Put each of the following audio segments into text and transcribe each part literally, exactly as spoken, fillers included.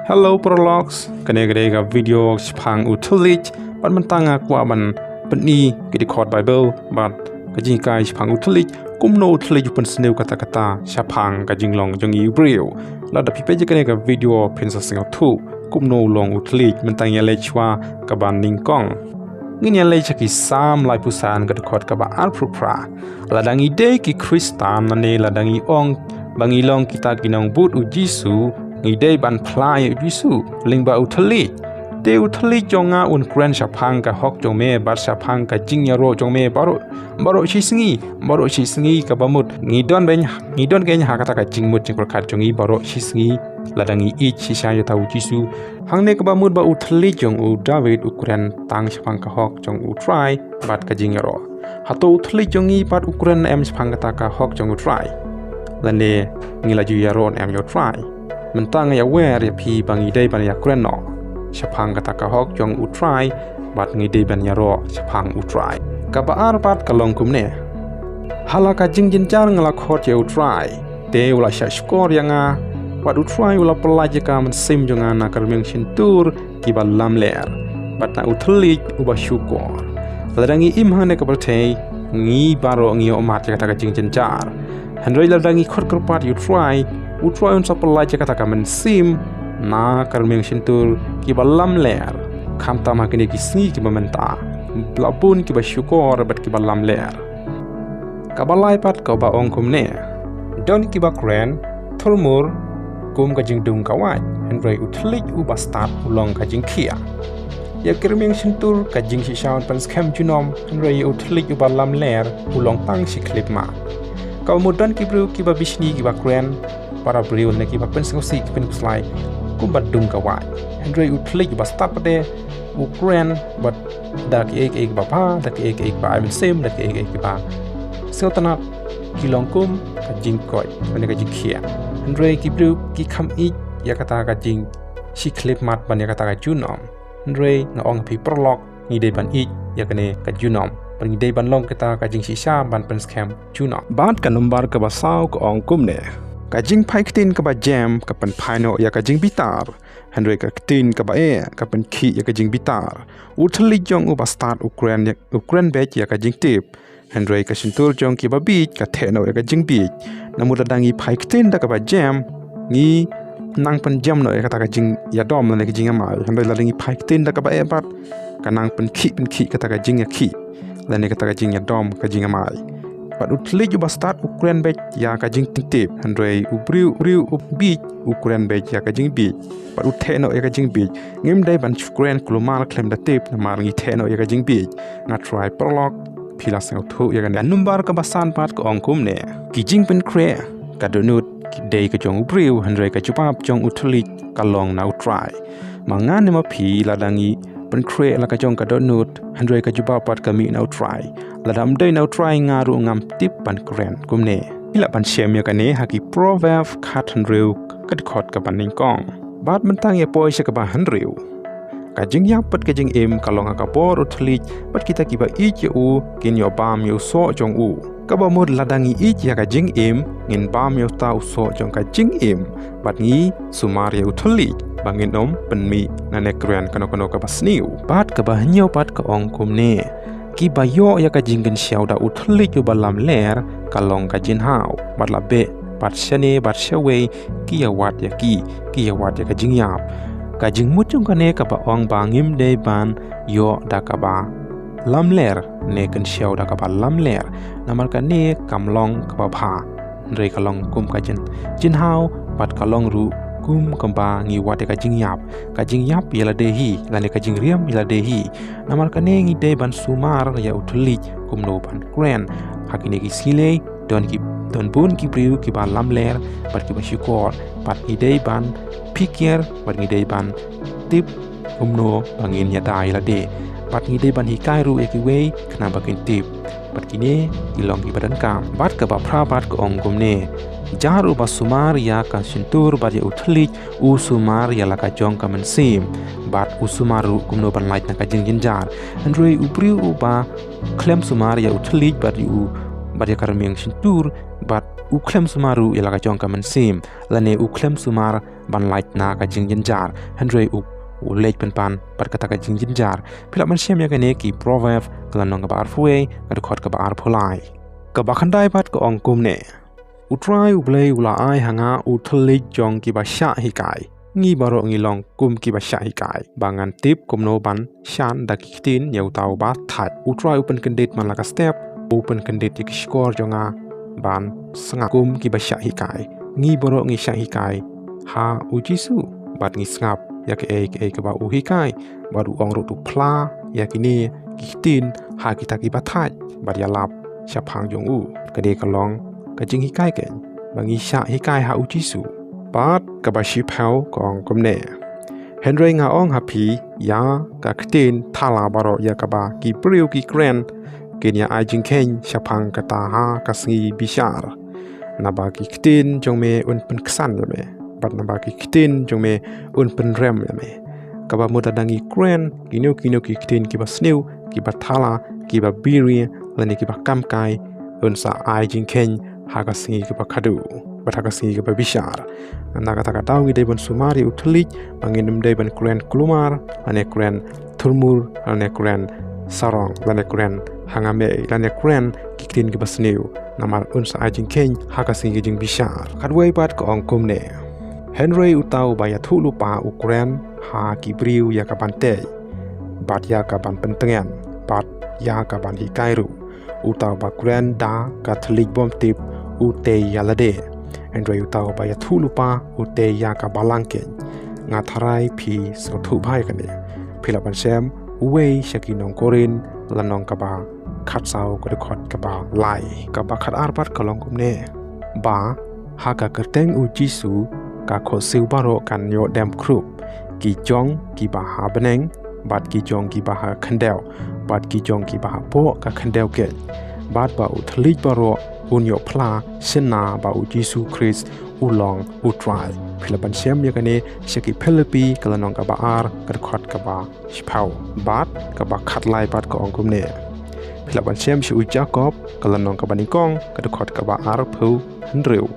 Hello paralok, kane ka dei ka video shaphang u thylliej, bad mynta nga kwah ban pyni ki dkhot Baibl bad ka jinghikai shaphang u thylliej, kumno u thylliej u pynsniew katta katta shaphang ka jinglong jong ngi u briew. Lada phi peit ïa kane ka video phin sa sngewthuh kumno u long u thylliej. Mynta ngin ïa leit shuwa kaba nyngkong. Ngin ïa leit sha ki Salm laiphew san ka dkhot kaba arphew phra. Lada ngi dei ki Khristan, lane lada ngi ong ba ngi long kita ki nongbud u Jisu, ngi dei ban phla ïa u Jisu lyngba u thylliej. Te u thylliej jong nga un kren shaphang ka hok jong me bad shaphang ka jingïaroh jong me baroh, baroh shisngi, baroh shisngi kaba mut. Ngi don beiñ, ngi don keiñ ha kata ka jingmut jingpyrkhat jong ngi baroh shisngi lada ngi ïeit shisha ïa uta u Jisu. Hangne kaba mut ba u thylliej jong u David u kren tang shaphang ka hok jong u Trai bad ka jingïaroh. Hato u thylliej jong ngi pat u kren em shaphang kata ka hok jong u Trai? Lane ngi la ju ïaroh em ïa u Trai? Mynta nga ïawer ïa phi ba ngi dei ban ïakren noh shaphang kata ka hok jong u Trai bad ngi dei ban ïaroh shaphang u Trai. Kaba ar pat ka long kumne. Ha la ka jingjynjar nga la khot ïa u Trai, te u la shah shkor ïa nga, bad u Trai u la pyllait ïa ka mynsiem jong nga na ka rmiang shyntur kiba lamler, bad na u thylliej uba shukor. Lada ngi im hangne ha ka pyrthei, ngi baroh ngi ïohmad ïa kata ka jingjynjar. Hynrei lada ngi khot kyrpad ïa u Trai, u Trai un sa pyllait ïa kata ka mynsiem na ka rmiang shyntur kiba lamler. Khamtam ha kine ki sngi kiba mynta, la bun kiba shukor bad kiba lamler. Kaba lai pat kaba ong kumne. Don kiba kren thurmur kum ka jingdum ka wait, hynrei u thylliej uba stad u long ka jingkhiah. Ïa ki rmiang shyntur ka jingshisha un pynskhem junom, hynrei ïa u thylliej uba lamler u long tang shi khyllipmat. Kaba mut don ki briew kiba bishni kiba kren para briew ne kiba pynsngewsih ki pynkhuslai kumba dum ka wait. Hynrei u thylliej uba stad pat de u kren bad da kiei kiei kiba bha, da kiei kiei kiba ai mynsiem, da kiei kiei kiba sngewtynnat, ki long kum ka jingkoit, lane ka jingkhiah. Hynrei ki briew ki kham ïeit ïa kata ka jingshi khyllipmat ban ïa kata ka junom. Hynrei nga ong phi paralok, ngi dei ban ïeit ïa kane ka junom, bad ngi dei ban long kita ka jingshisha ban pynskhem junom. Bad ka nombar kaba saw ka ong kumne. Ka jingphai ktien kaba jem ka pynphai noh ïa ka jingbitar, hynrei ka ktien kaba eh ka pynkhih ïa ka jingbitar. U thylliej jong uba stad u kren, u kren beit ïa ka jingtip, hynrei ka shyntur jong kiba bieit ka theh noh ïa ka jingbieit. Namar lada ngi phai ktien da kaba jem, ngi nang pynjem noh ïa kata ka jingïadom lane ka jingïamai. Hynrei lada ngi phai ktien da kaba eh pat, ka nang pynkhih pynkhih kata ka jingïakhih lane kata ka jingïadom ka jingïamai. Bad u thylliej uba stad u kren beit ïa ka jingtip, hynrei u briew, u briew u bieit u kren beit ïa ka jingbieit. Bad u theh noh ïa ka jingbieit. Ngim dei ban shu kren kulmar khlem da tip, namar ngi theh noh ïa ka jingbieit. Nga tharai paralok phi la sngewthuh ïa kane. Nombar kaba san pat ka ong kumne. Ki jingpynkhreh ka dohnud ki dei ka jong u briew, hynrei ka jubab jong u thylliej ka long na u Trai. Ma nga ne ma phi, lada ngi pynkhreh la ka jong ka dohnud, hynrei ka jubab pat ka mih na u Trai, lada ym dei na u Trai nga ruh ngam tip ban kren kumne. Ngi lah ban shem ïa kane ha ki Proverb khathynriew ka dkhot kaba nyngkong. Bad mynta ngin ïa poi sha kaba hynriew. Ka jingïap bad ka jingim ka long ha ka bor u thylliej, bad kita kiba ïeit ïa u kin ïoh bam ïa u soh jong u. Kaba mut lada ngi ïeit ïa ka jingim, ngin bam ïa uta u soh jong ka jingim, bad ngi sumar ïa u thylliej ba ngin ym pynmih ne kren kano kano kaba sniew. Bad kaba hynñiew pat ka ong kumne. Kiba ïoh ïa ka jingkynshew da u thylliej uba lamler ka long ka jingthaw, bad la beh bad shane bad shawei ki ïawad ïa ki, ki ïawad ïa ka jingïap. Ka jingmut jong kane kaba ong ba ngim dei ban ïoh da kaba lamler ne kynshew da kaba lamler, namar kane kam long kaba bha. Hynrei ka long kum ka jing, jingthaw, bad ka long ruh kum kaba ngi wad ïa ka jingïap. Ka jingïap ïa lade hi, lane ka jingriam ïa lade hi. Namar kane ngi dei ban sumar ïa u thylliej kumno ban kren. Ha kine ki sngi lei, don ki, don bun ki briew kiba lamler bad kiba shukor, bad ngi dei ban pyrkhat, bad ngi dei ban tip kumno ba ngin ïada ïa lade. Bad ngi dei ban hikai ruh ïa kiwei khnang ba kin tip. Bad kine ki long kiba donkam. Bad kaba phra pat ka ong kumne. Jar uba sumar ïa ka shyntur bad ïa u thylliej, u sumar ïa la ka jong ka mynsiem, bad u sumar ruh kumno ban lait na ka jingjynjar. Hynrei u briew uba khlem sumar ïa u thylliej bad ïa u bad ïa ka rmiang shyntur, bad u khlem sumar ruh ïa la ka jong ka mynsiem, lane u khlem sumar ban lait na ka jingjynjar, hynrei u, u leit pynban bad kata ka jingjynjar. Phi lah ban shem ïa kane ki Proverb, ka lynnong kaba arphew wei, ka dkhot kaba arphew lai. Kaba khyndai pat ka ong kumne. U Trai U Blei u la ai ha nga u thylliej jong kiba shah hikai. Ngi baroh ngi long kum kiba shah hikai. Ba ngan tip kumno ban shan da ki ktien ïa uta uba thait. U Trai u pynkyndit man la ka step, u pynkyndit ïa ki shkor jong nga ban sngap kum kiba shah hikai. Ngi baroh ngi shah hikai ha u Jisu, bad ngi sngap ïa kaei kaei kaba u hikai, bad u ong ruh to phla ïa kine ki ktien ha kita kiba thait, bad ïalap shaphang jong u. Ka dei ka long ka jinghikai keiñ ba ngi shah hikai ha u Jisu. Bad kaba shiphew ka ong kumne. Hynrei nga ong ha phi, ïa ka ktien thala baroh ïa kaba ki briew ki kren, kin ïa ai jingkheiñ shaphang kata ha ka sngi bishar. Naba ki ktien jong me un pynksan ïa me, bad naba ki ktien jong me un pynrem ïa me. Kaba mut lada ngi kren kino kino ki ktien kiba sniew, kiba thala, kiba birie, lane kiba kamkai, un sa ai jingkheiñ ha ka sngi kaba khadduh, bad ha ka sngi kaba bishar. Na kata ka daw ngi dei ban sumar ïa u thylliej, ba ngin ym dei ban kren kulmar, lane kren thurmur, lane kren sarong, lane kren hangamei, lane kren ki ktien kiba sniew. Namar un sa ai jingkheiñ ha ka sngi ka jingbishar. Khatwei pat ka ong kumne. Hynrei uta uba ïathuhlypa u kren ha ki briew ïa ka ban tei, bad ïa ka ban pyntngen, bad ïa ka ban hikai ruh. Uta uba kren da ka thylliej bymtip u tei ïa lade. Hynrei uta uba ïathuhlypa u tei ïa ka balang keiñ. Nga tharai phi sngewthuh bha ïa kane. Phi lah ban shem uwei sha ki nong Korinth, lynnong kaba khatsaw, ka dkhot kaba lai. Kaba khatar pat ka long kumne. Ba ha ka kyrteng u Jisu ka khohsiew baroh kan ïoh dem khrup, ki jong kiba ha bneng, bad ki jong kiba ha khyndew, bad ki jong kiba hapoh ka khyndew keiñ. Bad ba u thylliej baroh un ïoh phla shynna ba u Jisu Khrist u long u Trai. Phi lah ban shem ïa kane sha ki Philippi, ka lynnong kaba ar, ka dkhot kaba shiphew. Bad kaba khatlai pat ka ong kumne. Phi lah ban shem sha u Jakob, ka lynnong kaba nyngkong, ka dkhot kaba arphew hynriew.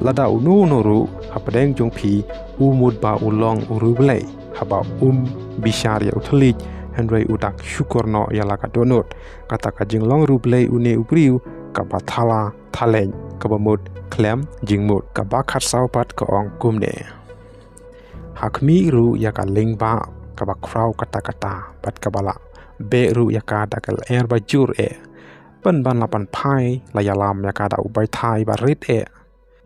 Lada uno uno ruh hapdeng jong phi u mut ba u long u riewblei, haba um bishar ïa u thylliej, hynrei u dak shukor noh ïa la ka dohnud. Kata ka jinglong riewblei une u briew kaba thala thaleiñ, kaba mut khlem jingmut. Kaba khatsaw pat ka ong kumne. Ha khmih ruh ïa ka lieng ba kaba khraw katta katta, bad kaba la beh ruh ïa ka da ka lyer ba jur eh. Pynban la pynphai, la ïalam ïa ka da u baitha iba rit eh.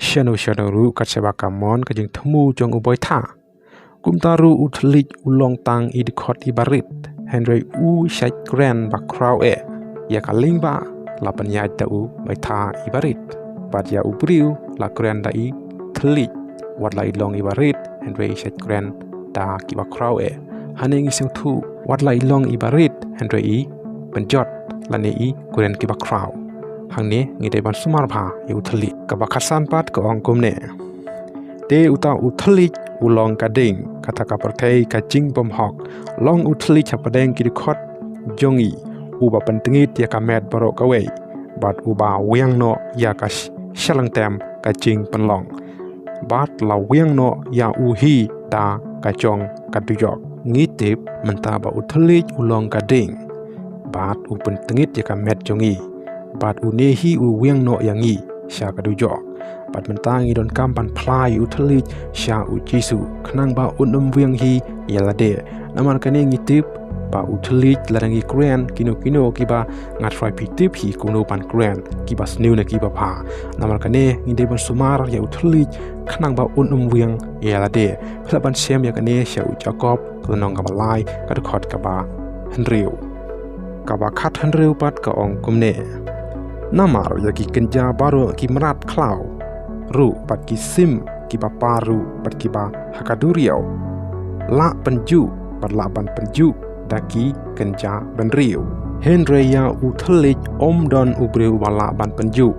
Shano shano ruh kat shaba ka mon ka jingthmu jong u baitha. Kumta ruh u thylliej u long tang i dkhot iba rit. Hynrei u shait kren ba khraw eh. Ïa ka lieng ba la pynïaid da u baitha iba rit. Bad ïa u briew la kren da i thylliej. Wat la i long iba rit, hynrei i shait kren da kiba khraw eh. Hangne ngi sngewthuh, wat la i long iba rit, hynrei i pynjot, lane i kren kiba khraw. Hangne ngi dei ban sumar bha ïa u thylliej. Kaba khatsan pat ka ong kumne. Te uta u thylliej u long ka ding, kata ka pyrthei ka jingbymhok. Long u thylliej hapdeng ki dkhot jong ngi, uba pyntngit ïa ka met baroh kawei, bad uba wiang noh ïa ka sh-, shyllangtem ka jingpynlong. Bad la wiang noh ïa u hi da ka jong ka dujok. Ngi tip mynta ba u thylliej u long ka ding, bad u pyntngit ïa ka met jong ngi. Bad une hi u wiang noh ïa ngi sha ka dujok. Bad mynta ngi donkam ban phla ïa u thylliej sha u Jisu, khnang ba un ym wiang hi ïa lade. Namar kane ngi tip ba u thylliej, lada ngi kren kino kino kiba, nga tharai phi tip hi kumno ban kren, kiba sniew ne kiba bha. Namar kane ngi dei ban sumar ïa u thylliej khnang ba un ym wiang ïa lade. Phi lah ban shem ïa kane sha u Jakob, ka lynnong kaba lai, ka dkhot kaba hynriew. Kaba khathynriew pat ka ong kumne. Namar ïa ki kynja baroh ki mrad khlaw ruh, bad ki sim kiba par ruh, bad kiba ha ka duriaw, lah pynjuh, bad lah ban pynjuh da ki kynja bynriew. Hynrei ïa u thylliej ym don u briew uba lah ban pynjuh.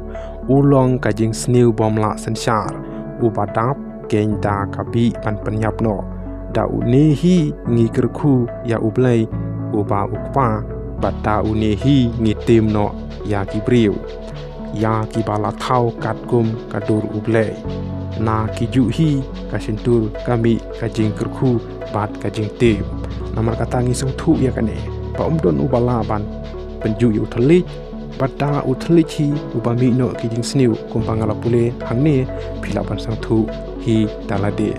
U long ka jingsniew bym lah synshar, uba dap keiñ da ka bih ban pynïap noh. Da une hi ngi kyrkhu ïa U Blei uba U Kpa, bad da une hi ngi tim noh ïa ki briew. ïa kiba la thaw katkum ka dur U Blei. Na ki juh hi ka shyntur ka mih ka jingkyrkhu bad ka jingtip. Namar kata ngi sngewthuh ïa kane ba ym don uba lah ban pynjuh ïa u thylliej, bad da u thylliej hi uba mih noh ki jingsniew kumba nga la pule hangne, phi lah ban sngewthuh hi da lade.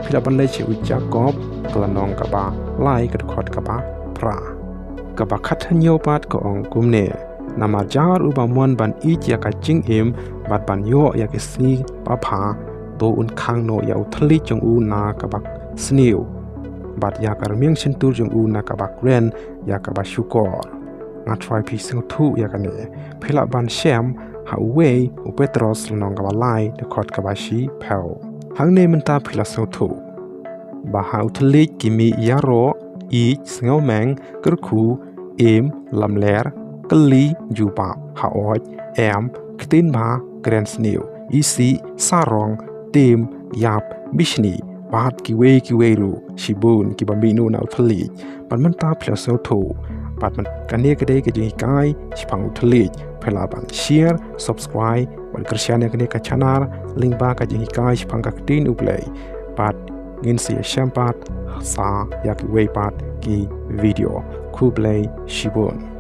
Phi lah ban leit sha u Jakob ka lynnong kaba lai ka dkhot kaba phra. Kaba khathynñiew pat ka ong kumne: Namar jar uba mon ban ïeit ïa ka jingim bad ban ïoh ïa ki sngi babha, to un khang noh ïa u thylliej jong u na kaba sniew, bad ïa ka rmiang shyntur jong u na kaba kren ïa kaba shukor. Nga tharai phi sngewthuh ïa kane. Phi lah ban shem ha uwei u Petros lynnong kaba lai dkhot kaba shiphew. Hangne mynta phi la sngewthuh ba ha u thylliej ki mih ïaroh, ïeit, sngewmeng, kyrkhu, im, lamler, kylli, jubab, haoid, em, ktien bha, kren sniew, isih, sarong, tim, ïap, bishni, bad kiwei kiwei ruh shibun kiba mih noh na u thylliej. Bad mynta phi la sngewthuh. Bad myn-, kane ka dei ka jinghikai shaphang u thylliej. Phi lah ban share, subscribe bad kyrshan ïa kane ka channel lyngba ka jinghikai shaphang ka ktien U Blei. Bad ngin sa ïashem pat sa ïa kiwei pat ki video. Khublei shibun.